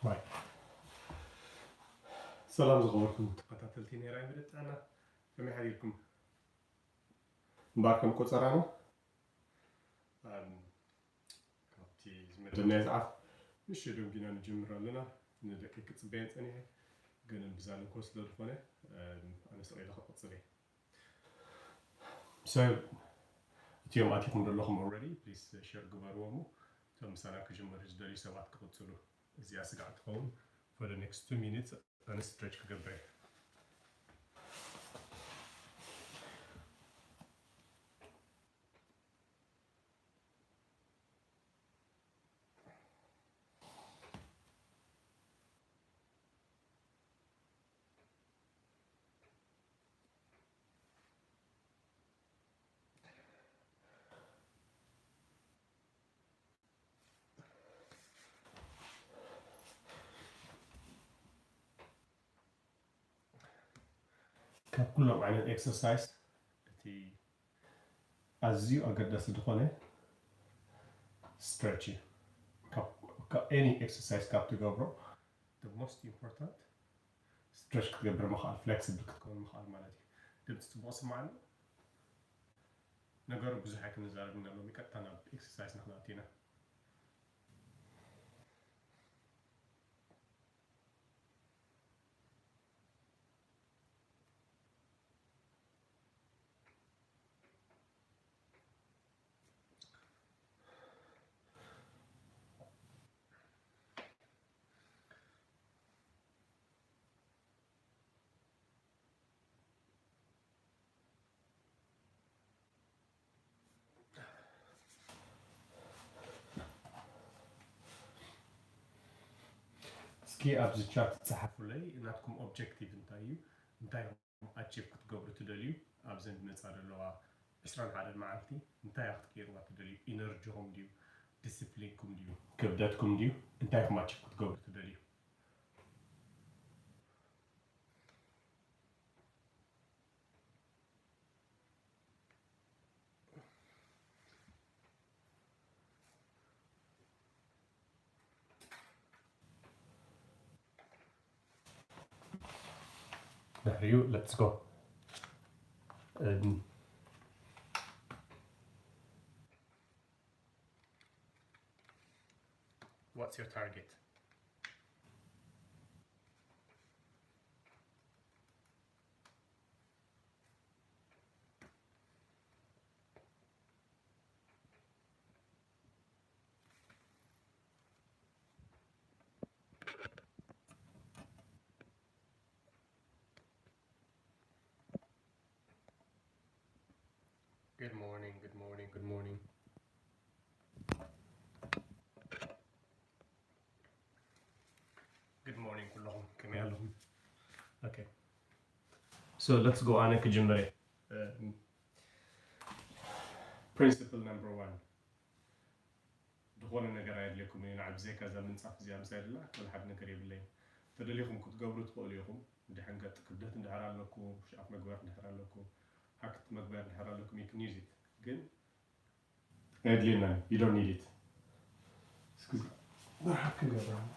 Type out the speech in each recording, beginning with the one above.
Right. ሰላም ዝኸበርኩም ተኸታተልቲ ናይ ራይ መደብ ጥዕና፣ ከመይ ሓዲርኩም? እምበኣር ከም ቆጸራና፣ እም፣ ካብቲ ዝመደብናዮ ሰዓት ንእሽተይ ደንጒና ንጅምር ኣለና። ንደቂቅ ክጽበየን ጸኒሐ፣ ግን ብዛ ንግሆ ስለ ዝኾነ፣ እም፣ ኣነ ስቕ ኢለ ክቕጽል እየ። So፣ እቲኦም ኣቲኹም ዘለኹም already፣ please share ግበርዎ እሞ፣ እቶም ምሳና ክጅምሩ ዝደልዩ ሰባት ክቕጽሉ። እዚኣ ስጋዕ ትኸውን። For the next two minutes፣ ኣነ stretch ክገብር እየ። ካብ ኩሎም ዓይነት ኤክሰርሳይዝ እቲ ኣዝዩ ኣገዳሲ ዝኾነ stretch እዩ። ካብ፣ ካብ any exercise ካብ ትገብሮ፣ the most important stretch ክትገብር ምኽኣል፣ flexible ክትከውን ምኽኣል ማለት እዩ። ድምፂ ፅቡቕ ስማዕ ኣሎ። ነገሩ ብዙሕ ኣይክንዛረብ ኢና ሎሚ፣ ቀጥታ ናብ ኤክሰርሳይዝ ንክንኣቱ ኢና። እስኪ ኣብዚ ቻት ጸሓፉለይ፣ ናትኩም ኦብጀክቲቭ እንታይ እዩ? እንታይ ኢኹም ኣቺቭ ክትገብሩ ትደልዩ? ኣብዘን ዝመጻ ዘለዋ ዕስራን ሓደን መዓልቲ እንታይ ኢኹም ክትቅይርዋ ትደልዩ? ኢነርጂኹም ድዩ? ዲስፕሊንኩም ድዩ? ክብደትኩም ድዩ? እንታይ ኢኹም ኣቺቭ ክትገብሩ ትደልዩ? ድሕሪኡ let's go. Um, what's your target? Good morning, good morning, good morning. Good morning ኩለኹም፣ ከመይ ኣለኹም? Okay. So let's go. ኣነ ክጅምር እየ። እ፣ principle number one፣ ዝኾነ ነገር ኣየድልየኩም እዩ። ንዓ ብዘይካ እዛ ምንጻፍ እዚኣ ምሳይ ደላ ካልእ ሓደ ነገር የብለይን። ተደሊኹም ክትገብሩ ትኽእሉ ኢኹም። ድሕን ገጥ ክብደት እንድሕር ኣለኩም፣ ፑሽ ኣፕ መግበር እንድሕር ኣለኩም፣ ሃክት መግበር እንድሕር ኣለኩም፣ you can use it። ግን ኣየድልየናን እዩ። You don't need it። እስኪ መርሓብ ክንገብር ኣለና።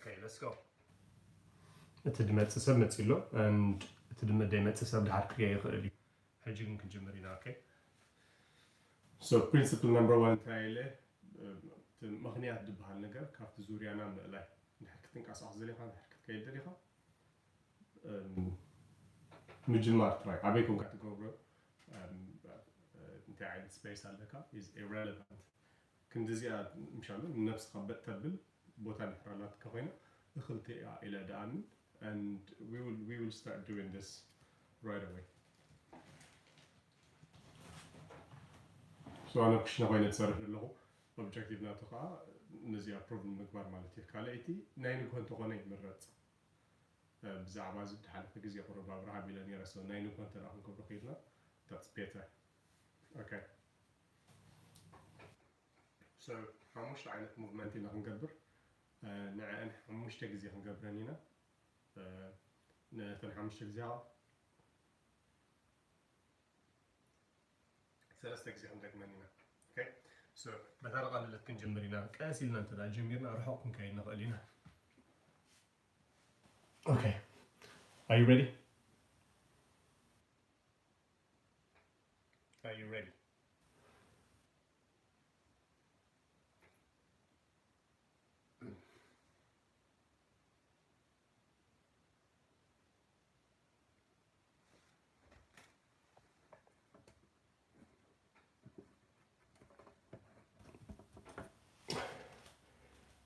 Okay, let's go. እቲ ድመጽእ ሰብ መጺእ ኣሎ፣ and እቲ ድመ ደይመጽእ ሰብ ድሓር ክሪኦ ይኽእል እዩ። ሕጂ ግን ክንጅምር ኢና። Okay, so principle number one እንታይ ኢለ? እቲ ምኽንያት ዝበሃል ነገር ካብቲ ዙርያና ምእላይ። እንድሕር ክትንቀሳቐስ ደሊኻ፣ እንድሕር ክትከይድ ደሊኻ፣ እም፣ ምጅማር ጥራይ። ኣበይ ኮንካ ትገብሮ፣ እም፣ እንታይ ዓይነት space ኣለካ is irrelevant። ክንዲ እዚኣ ምሻሉ ንነብስኻ በጥ ተብል ቦታ እንድሕር ኣላትካ ኮይና እኽልቲ እያ ኢለ ደኣምን፣ and we will, we will start doing this right away. So ኣነ ኩሽና ኮይነ ዝሰርሕ ዘለኹ፣ objective ናቱ ከዓ ነዚኣ prove ንምግባር ማለት እዩ። ካልኣይቲ ናይ ንግሆ እንተኾነ ይምረጽ። ብዛዕባ እዚ ዝሓለፈ ግዜ ቁሩብ ኣብርሃ ቢለ ነይረ። So ናይ ንግሆ እንተ ደኣ ክንገብሮ ክኢልና that's better። Okay, so ሓሙሽተ ዓይነት movement ኢና ክንገብር። ንዕን ሓሙሽተ ግዜ ክንገብረን ኢና። ነተን ሓሙሽተ ግዜ ከዓ ሰለስተ ግዜ ክንደግመን ኢና። Okay, so በታ ዝቐለለት ክንጅምር ኢና። ቀስ ኢልና እንተ ደኣ ጀሚርና ርሑቕ ክንከይድ ንኽእል ኢና። Okay, are you ready? Are you ready?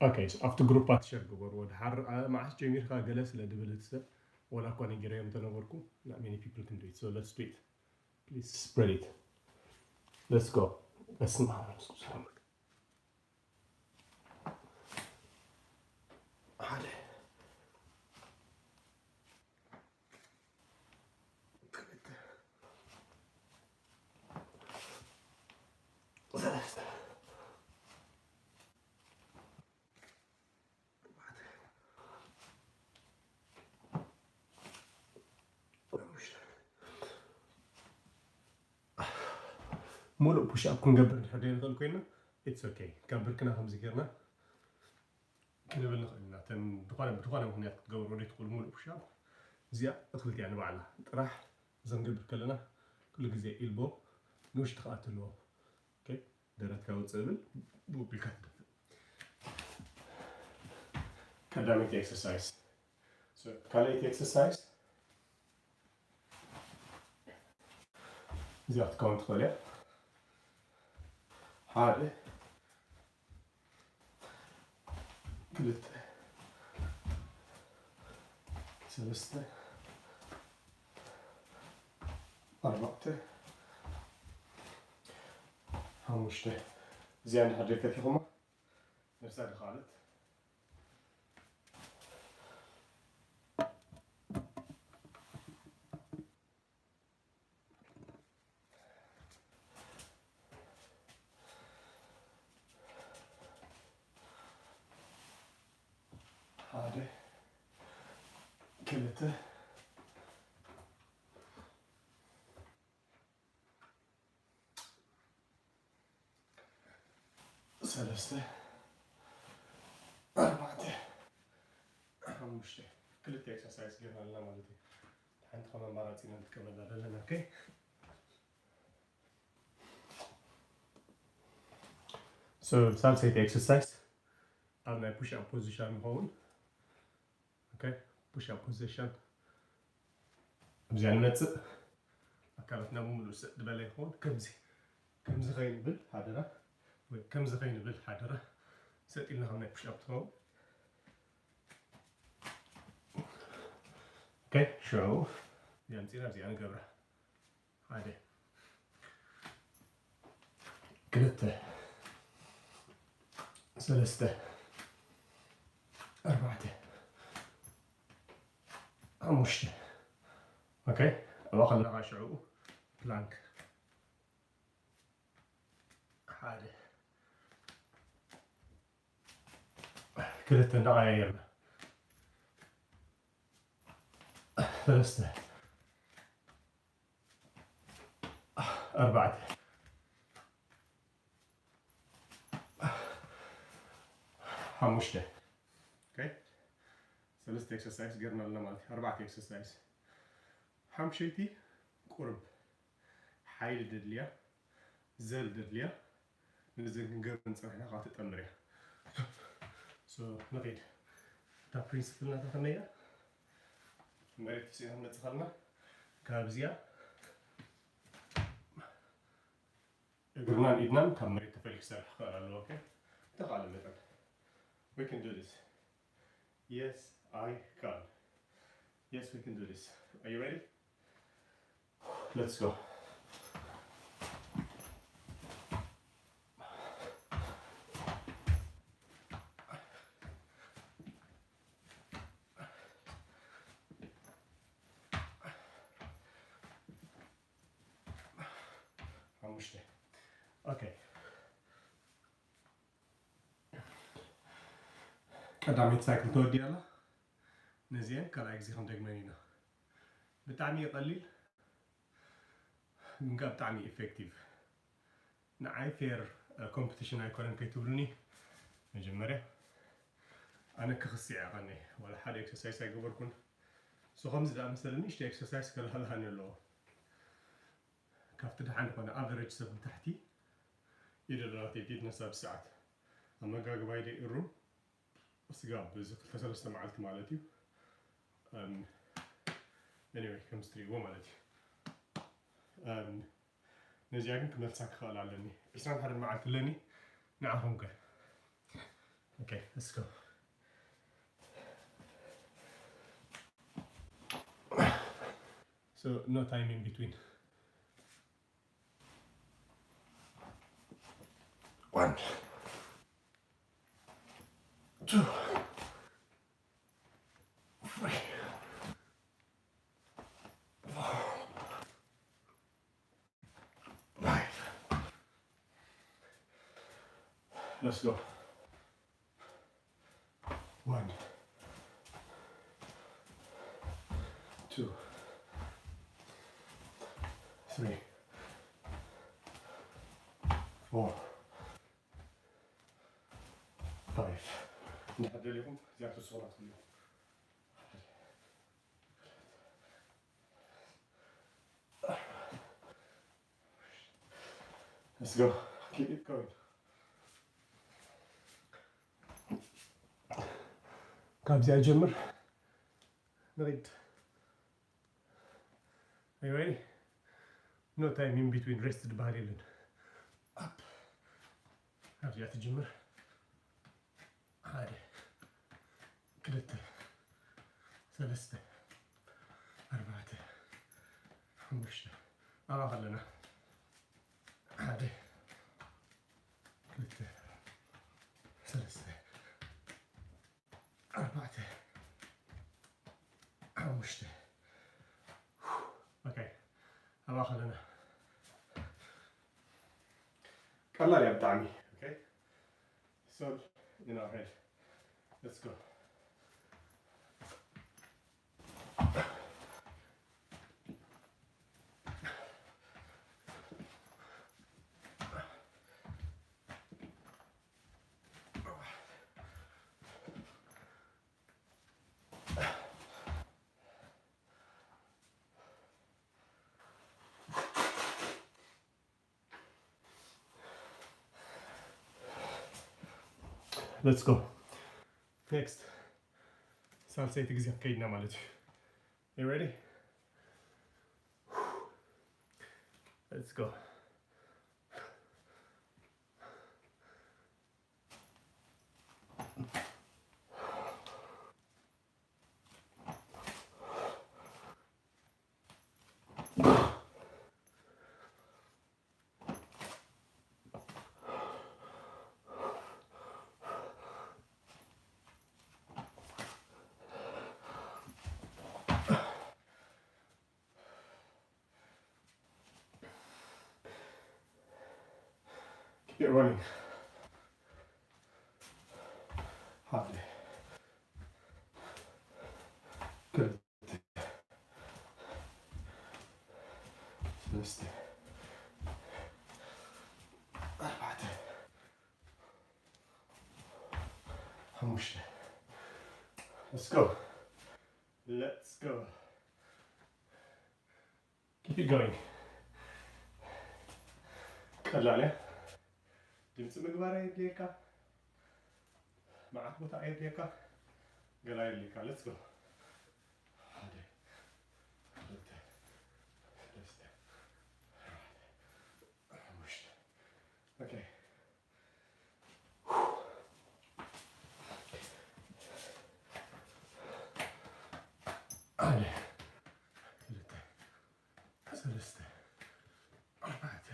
Okay, so ኣብቲ ግሩፓት ሸር ግበርዎ። ድሓር፣ ኣ፣ መዓስ ጀሚርካ ገለ ስለ ድብል እቲ ሰብ፣ ወላ እኳ ነጊረዮም እንተነበርኩ፣ not many people can do it. So let's do it. Please spread it. Let's go. በስመ ኣብ ወወልድ ወመንፈስ ቅዱስ። ሓደ፣ ክልተ፣ ሰለስተ፣ ኣርባዕተ፣ ሓሙሽተ። ሙሉእ ፑሽ ኣፕ ክንገብር እንድሕር ዘይንኽእል ኮይና፣ it's okay። ካብ ብርክና ከምዚ ጌርና ክንብል ንኽእል ኢና። እተን ዝኾነ፣ ብዝኾነ ምኽንያት ክትገብሮ ዘይትኽእሉ ሙሉእ ፑሽ ኣፕ፣ እዚኣ እኽልቲ እያ ንባዕላ ጥራሕ። እዛ ክንገብር ከለና ኩሉ ግዜ ኢልቦ ንውሽጢ ክኣቱ ኣለዎ። Okay? ደረትካ ውፅእ ብል፣ ብኡ ቢልካ ትደፍእ። ቀዳመይቲ ኤክሰርሳይዝ። So ካልኣይቲ ኤክሰርሳይዝ እዚኣ ክትከውን ትኽእል እያ። ሓደ፣ ክልተ፣ ሰለስተ፣ ኣርባዕተ፣ ሓሙሽተ። እዚኣ እንድሕር ዘይፈቲኹማ ነብሳ ድኻለት። ሓደ፣ ክልተ፣ ሰለስተ፣ ኣርባዕተ፣ ሓሙሽተ። ክልተ ኤክሰርሳይዝ ጌርና ኣለና ማለት እዩ። ሓንቲ ከም ኣማራፂ ኢና ንጥቀመላ ዘለና። Okay? So ሳልሰይቲ ኤክሰርሳይዝ ኣብ ናይ ፑሽ ኣፕ ፖዚሽን ንኸውን። Okay? ፑሽ ኣፕ ፖዚሽን። ኣብዚኣ ንመፅእ። ኣካላትና ብምሉእ ሰጥ ዝበለ ይኸውን። ከምዚ፣ ከምዚ ከይንብል ሓደራ። ወይ ከምዚ ከይንብል ሓደራ። ሰጥ ኢልና ከም ናይ ፑሽ ኣፕ ትኸውን። Okay? ሽዑ እዚኣ ኣምፂና ኣብዚኣ ንገብራ። ሓደ፣ ክልተ፣ ሰለስተ፣ ኣርባዕተ፣ ሓሙሽተ። Okay? ኣብኣ ከለኻ ሽዑ ፕላንክ። ሓደ፣ ክልተ እንዳቐያየርና። ሰለስተ፣ ኣርባዕተ፣ ሓሙሽተ። Okay? ሰለስተ exercise ገርና ኣለና ማለት እዩ። ኣርባዕተ exercise። ሓምሸይቲ ቁርብ ሓይሊ ደድልያ፣ ዘል ደድልያ፣ ንዘን ክንገብር እንፀንሕና ካብ ትጠምር እያ። So፣ ንኺድ። እታ principle ናታ ከመይ እያ? መሬት ስኢና ክንመፅእ ከለና ካብዚኣ እግርናን ኢድናን ካብ መሬት ተፈልዩ ክሰርሕ ክኽእል ኣለዎ። Okay? ተኻለ መጠን። We can do this. Yes, I can. Yes, we can do this. Are you ready? Let's go. ሓሙሽተ። Okay. ቀዳመይቲ ሳይክል ተወዲኣ ኣላ። ነዚአን ካልኣይ ግዜ ክንደግመን ኢና። ብጣዕሚ እዩ ቀሊል፣ ግን ከዓ ብጣዕሚ effective። ንዓይ fair competition ኣይኮነን ከይትብሉኒ። መጀመርያ ኣነ ክኽስዕ እየ ቀኒ፣ ዋላ ሓደ exercise ኣይገበርኩን። So ከምዚ ዝኣመሰለ ንእሽቶ exercise ከለሃልሃኒ ኣለዎ። ካብቲ ደሓን ዝኾነ average ሰብ ንታሕቲ ኢደ ደላተይ ፊትነስ ኣብ ሰዓት ኣመጋግባይ ደይ እሩም ስጋብ እዚ ክልተ ሰለስተ መዓልቲ ማለት እዩ። Anyway፣ ከም ዝትሪእዎ ማለት እዩ። ነዚኣ ግን ክመልሳ ክኽእል ኣለኒ። ዕስራን ሓደን መዓልቲ ኣለኒ። ንዓኹም ከ? Okay, let's go. So, no time in between. One. Two. Three. Four. Five. Let's go. One. Two. Three. Four. Five. እንድሕር ደሊኹም እዚኣ ክትስቑላ ትኽእሉ ኢኹም። Let's go. Keep it going. ካብዚኣ ጀምር። ንሪድ። Are you ready? No time in between. Rest ዝበሃል የለን። Up. ካብዚኣ ትጅምር። ሓደ፣ ክልተ፣ ሰለስተ፣ ኣርባዕተ፣ ሓሙሽተ። ኣብኣ ከለና። ሓደ፣ ክልተ፣ ሰለስተ፣ ኣርባዕተ፣ ሓሙሽተ። Okay፣ ኣብኣ ከለና። ቀላል እያ ብጣዕሚ። Okay? It's all in our head. Let's go. Let's go. Next. ሳልሰይቲ ግዜ ከይድና ማለት እዩ። You ready? Let's go. Keep it running. ሓደ፣ ክልተ፣ ሰለስተ፣ ኣርባዕተ፣ ሓሙሽተ። Let's go. Let's go. Keep it going. ቀላል እያ። ድምፂ ምግባር ኣየድልየካ፣ መዓት ቦታ ኣየድልየካ፣ ገላ ኣየድልየካ። Let's go. ሓደ፣ ክልተ፣ ሰለስተ፣ ኣርባዕተ፣ ሓሙሽተ። Okay. ሓደ፣ ክልተ፣ ሰለስተ፣ ኣርባዕተ፣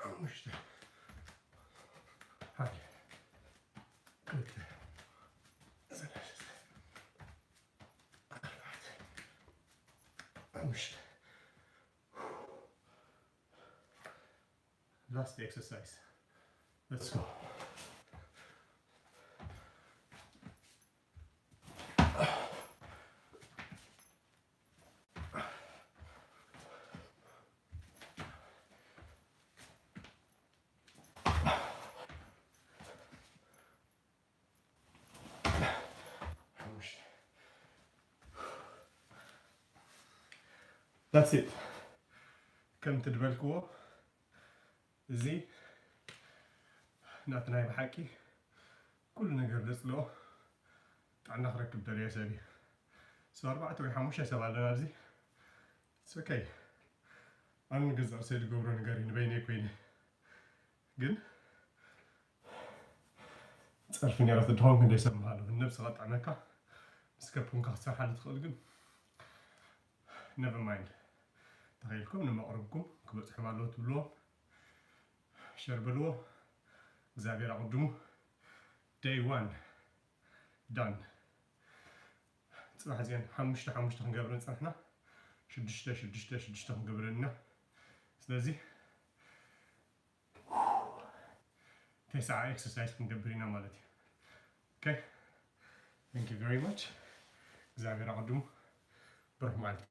ሓሙሽተ። ሓደ፣ ክልተ፣ ሰለስተ፣ ኣርባዕተ፣ ሓሙሽተ። Last exercise. Let's go. That's it. ከምቲ ዝበልክዎ፣ እዚ ናትና ናይ ብሓቂ ኩሉ ነገር ዘጽልኦ ጥዕና ክረክብ ደልየ ሰብ እዩ። So ኣርባዕተ ወይ ሓሙሽተ ሰብ ኣለና ኣብዚ። It's okay። ኣነ ንገዛእ ርእሰይ ዝገብሮ ነገር እዩ፣ ንበይነይ ኮይነ። ግን ጸርፊ ነይራ ተድኾን ክንደይ ሰብ ምሃሉ። ነብስኻ ጥዕመካ፣ ምስ ከብኩንካ ክትሰርሓሉ ትኽእል ግን፣ never mind። ተኸኢልኩም ንመቕርብኩም ክበጽሑም ኣለዎ ትብልዎም፣ ሸር በልዎ። እግዚኣብሔር ኣቕድሙ። Day one done። ጽባሕ እዚአን ሓሙሽተ ሓሙሽተ ክንገብረን ጸንሕና፣ ሽዱሽተ ሽዱሽተ ሽዱሽተ ክንገብረን ኢና። ስለዚ ተስዓ ኤክሰርሳይዝ ክንገብር ኢና ማለት እዩ። Okay? Thank you very much። እግዚኣብሔር ኣቐድሙ። ብሩኽ መዓልቲ።